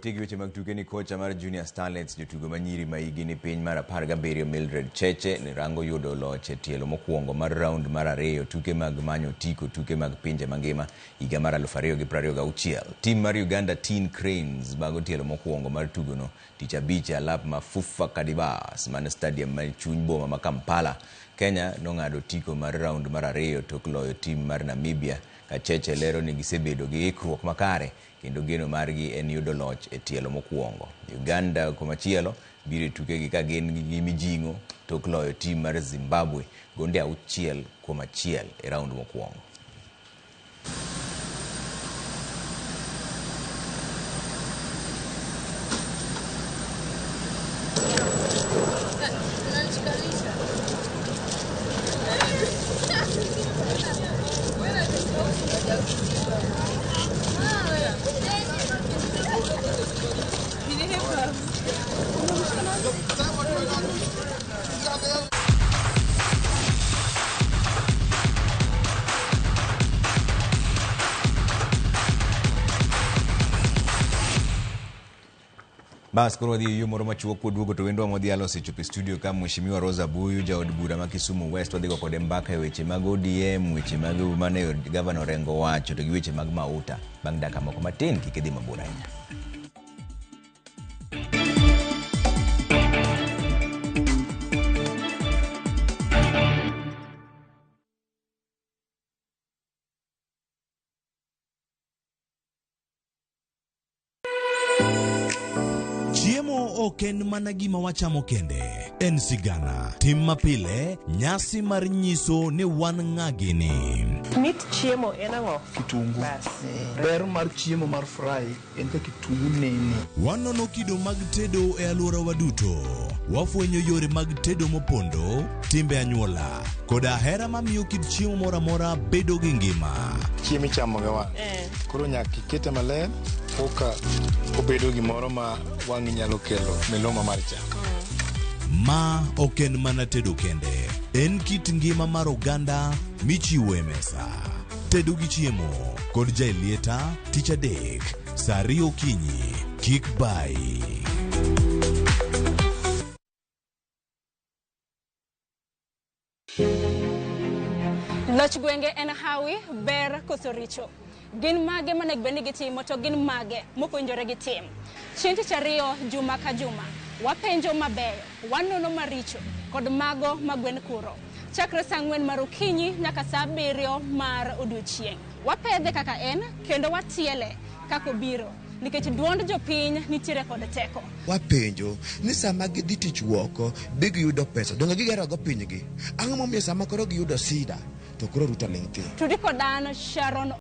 Watiek gi weche mag tuke ni kocha mar Junior Starlets jotugo manyiri ma higi ni piny mar 17 Mildred Cheche ne rango yudo loch e tielo mokwongo mar round mar 2 tuke mag manyo otiko tuke mag pinje mangima higa mar 2026. Tim mar Uganda Teen Cranes bago tielo mokwongo mar tugono tich abich e alap ma Fufa Kadibas man stadium ma chuny boma ma Kampala. Kenya nong'ado otiko mar round mar 2 tok loyo tim mar Namibia ka Cheche lero ni gisebedo gi ikruok makare kendo geno margi en yudo loch e tielo mokwongo. Uganda komachielo biro e tukegi ka gin gi mijing'o tok loyo tim mar Zimbabwe gonde 6-1 e round mokwongo. Bas koro wadhi e yo moro machuok kwaduogo to wendwa modhialo osechopo e studio ka Mheshimiwa Rosa Buyu jaod bura ma Kisumu West. Wadhi go kode mbaka e weche mag ODM, weche mag mane gavana Orengo owacho to gi weche mag mauta. Bang' dakika moko matin kik idhi mabor ahinya. Chiemo ok en mana gima wachamo kende, en sigana, tim mapile, nyasi mar nyiso ni wan ng'a gini. Mit chiemo en ang'o? Kitungu. Bas. Ber mar chiemo mar fry en ka kitungu nene. Wanono kido mag tedo e alworawa duto. Wafwenyo yore mag tedo mopondo, timbe anyuola, koda hera mamiyo kit chiemo moro amora bedo gi ngima. Chiemo ichamo gi wang'. Koro nyaka ikete maler koka obedo gimoro ma wang'i nyalo kelo miluma mar chak. Ma ok en mana tedo kende, en kit ngima mar oganda michiwo e mesa. Tedo gi chiemo kod Jaelieta tich adek saa 2 okinyi. Kik bayi. Loch gwenge en hawi, ber koso richo. Gin mage monego bed ni gitimo to gin mage mok owinjore gitim. Chieng' tich ariyo juma ka juma, wapenjo mabeyo, wanono maricho kod mago ma gwen kuro. Chakre saa 4 mar okinyi nyaka saa 7 mar odiochieng'. Wapedhe kaka en kendo watiele kaka obiro nikech duond jopiny nitiere kod teko. Wapenjo ni sama gidhi tich woko be giyudo pesa, donge gigero go pinygi? Ang'o momiyo sama koro giyudo sida to koro Ruto ling' thi? Tudi kod an Sharon.